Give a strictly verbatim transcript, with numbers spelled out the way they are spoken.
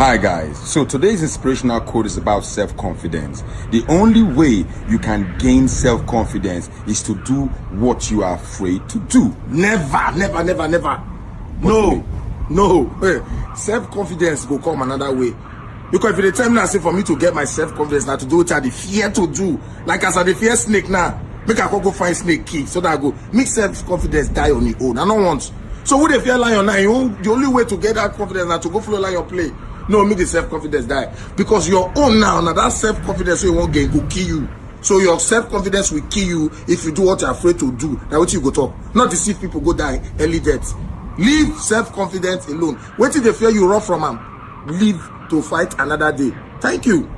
Hi guys, so today's inspirational quote is about self-confidence. The only way you can gain self-confidence is to do what you are afraid to do. Never, never, never, never. No, no. Eh, self-confidence go come another way. Because if you dey tell me now, say for me to get my self-confidence, now to do what I dey fear to do. Like as I dey fear snake now, make I go go find snake key so that I go make self-confidence die on the own. I don't want. So who dey fear lion now? You, the only way to get that confidence na to go follow lion play. No, make the self-confidence die. Because your own now, now that self-confidence wey you wan gain go kill you. So your self-confidence will kill you if you do what you're afraid to do. Now what you go talk? Not deceive people, go die early death. Leave self-confidence alone. Wetin dey fear you, run from am. Live to fight another day. Thank you.